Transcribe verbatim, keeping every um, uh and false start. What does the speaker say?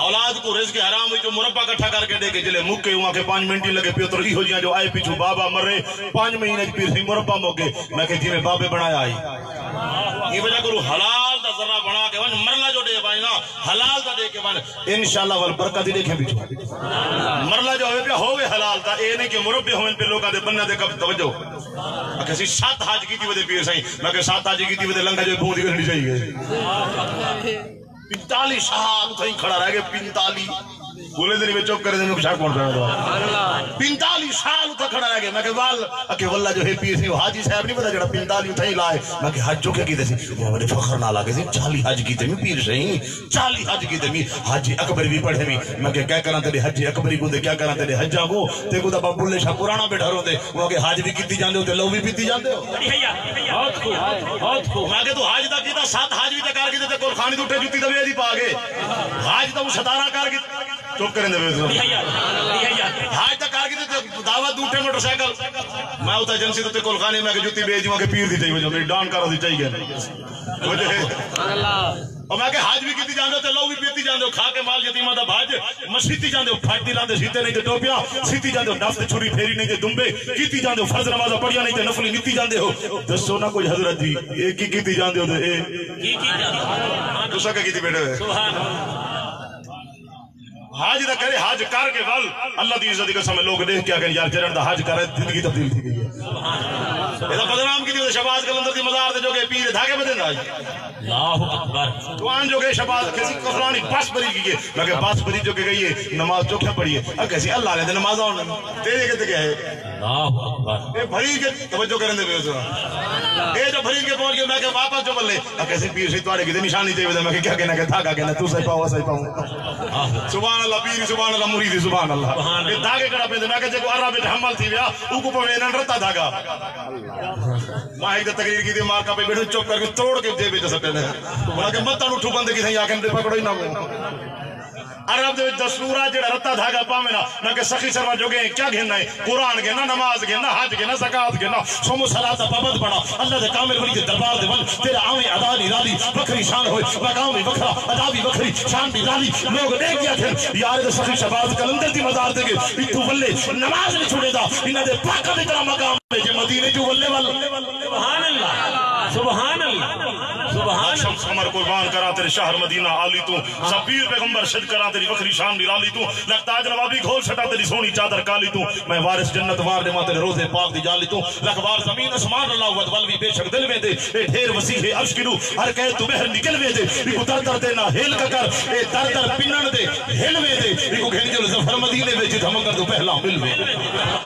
اولاد کوں رزق حرام وچوں مربع کٹھا کر کے ݙے کے جلے مکے، اوں آکھے پنج منٹ ہی لڳے، پیو تر ایہو جیاں جو آئے پچھوں بابا مرے، پنج مہینے چ پیرسیں مربع مک ڳئے۔ میں کہ جیویں بابے بݨایا ہئی، ایں وجہ کولوں حلال دا ذرہ بݨا کے ونڄ، مرلا جو ݙے ونڄ نا، حلال دا ݙے کے ونڄ، انشاءاللہ ول برکت ہی ݙیکھیں پچھوں۔ مرلا جو ہووے پیا ہووے حلال دا، اے نہیں کہ مربع ہوون پے لوکاں دے بنیاں دے کب توجہ۔ آکھے سی ست حج کیتی ودے پیر سائیں، میں کہ ست حج کیتی ودے لنگھا جو بھوں دی ڳڑھݨی چاہیے۔ پنتالیس سال اتھائیں کھڑا رہ ڳئے، پنتالیس۔ بولے دے نہیں، چپ کرے دے، میں پچھا کون پیا ہوا؟ پنتالیس سال اتھا کھڑا رہ ڳئے۔ میں کہ ول، اکھے واللہ جو ہے پیر سی، حاجی صاحب نہیں پتا جڑا پنتالیس اتھائیں لائے۔ میں کہ حج جو کیا کیتے سی؟ وہ میرے فخر نال آ کے سی، چالیس حج کیتے میں پیر سی، چالیس حج کیتے میں، حج اکبر بھی پڑھے میں۔ میں کہ کیا کراں تیرے حج اکبری کو، تے کیا کراں تیرے حجاں کو، تے کو دا بابو لے شاہ پرانا بیٹھا روندے۔ وہ کہ حج بھی کیتی جاندے ہو تے لو بھی پیتی جاندے ہو۔ بہت خوب، بہت خوب۔ میں کہ تو حج دا کیتا، ست حج بھی تے کر کے تے کول خانی دے اٹھے جتی دے ویدی پا گئے۔ حج دا ستارہ کر کے چپ کریں دے ویدی۔ حج دا کر کے تے دعوت دے اٹھے موٹر سائیکل۔ میں اتھا ایجنسی تے کول خانی، میں کہ جتی بیچ دیواں کہ پیر دی چاہیے، جو میری ڈان کر دی چاہیے۔ وجہ ہے۔ او میں کہ حج بھی کیتی جاندے تے لو بھی پیتی جاندے، کھا کے مال یتیماں دا بھج۔ مسیتی جاندے ہو پھٹ دی لاندے سیتے نہیں تے ٹوپیاں، سیتی جاندے ہو نفس تے چھری پھیری نہیں تے دمبے، کیتی جاندے ہو فرض نمازاں پڑھیاں نہیں تے نفلی نیتی جاندے ہو۔ دسو نہ کچھ حضرت جی، اے کی کیتی جاندے ہو تے اے؟ کی کیتی جاندے ہو؟ تساں کیا کیتی بیٹھے ہوئے؟ سبحان اللہ۔ حج دا کرے، حج کر کے ول اللہ دی عزت دی قسم ہے، لوگ دیکھ کے آکھن یار جرن دا حج کرے، زندگی تبدیل تھی گئی ہے۔ اے دا بدنام کیتی ہوئے شہباز قلندر دی مزار دے جو کہ پیر دھاگے بدے دا۔ اللہ اکبر۔ جوان جو گئے شہباز کسی کفرانی بس بری گئی ہے۔ میں کہ بس بری جو کہ گئی ہے، نماز چوکھا پڑھی ہے۔ اگر کسی اللہ نے دے نماز آؤں، تیرے کے تے کیا ہے؟ اللہ اکبر۔ اے بھری کے توجہ کرن دے پئے ہو۔ اے جو بھری کے پہنچ گئے، میں کہ واپس جو بلے۔ اگر کسی پیر سے تواڑے کی نشانی دے، میں کہ کیا کہنا کہ دھاگا کہنا، تو سہی پاؤ، سہی پاؤ۔ سبحان اللہ، پیر سبحان اللہ، مرید سبحان اللہ۔ سبحان اللہ۔ اے دھاگے کڑا پیندے، میں کہ جے کو عرب وچ حمل تھی ویا، او کو پوے انہاں رتا دھاگا۔ میں ہک تقریر کیتی، مارکا پہ بیٹھے چپ کر کے توڑ کے جیب وچ سٹے نے۔ انہاں کے متاں نوں اٹھو بندے کسے آکھن دے پکڑو انہاں کو۔ عرب دے وچ دستور آ جڑا رتا دھاگا پاوے نا، نہ کہ سخی سروا جو گئے کیا گھننا ہے، قرآن گھننا، نماز گھننا، حج گھننا، زکوٰۃ گھننا، صوم و صلاۃ دا پابند بنا، اللہ دے کامل ولی دے دربار دے ول، تیرا آویں ادا نرالی، وکھری شان ہوئے، مقام وی وکھرا، ادا وی وکھری، شان دی لالی، لوگ ݙیکھ کے آکھن، یار دے سخی شہباز قلندر دی مزار دے گئے، اتھوں ولے نماز نہیں چھوڑے دا، انہاں دے پاکاں دی طرح مقام جے مدینے جو ولے ول۔ سبحان اللہ، سبحان اللہ، سبحان اللہ۔ شمس قمر قربان کراں تیرے شہر مدینہ عالی توں، زبیر پیغمبر شد کراں تیری وکھری شان نرالی توں، لکھ تاج نوابی گھول سٹاں تیری سوہݨی چادر کالی توں، میں وارث جنت وار ݙیواں تیرے روضے پاک دی جالی توں، لکھ وار زمین اسمان رلا وت ول وی بے شک دل ویندے، اے ڈھیر وسیع ہے عرش کنوں، ہر قید توں بہر نکل ویندے، ایکوں در در دے نہ ہیل ککر، اے در در پنݨ دے ہل ویندے، ایکوں گھن جو ظفر مدینے وچ جتھاں منگݨ توں پہلا مل ویندے۔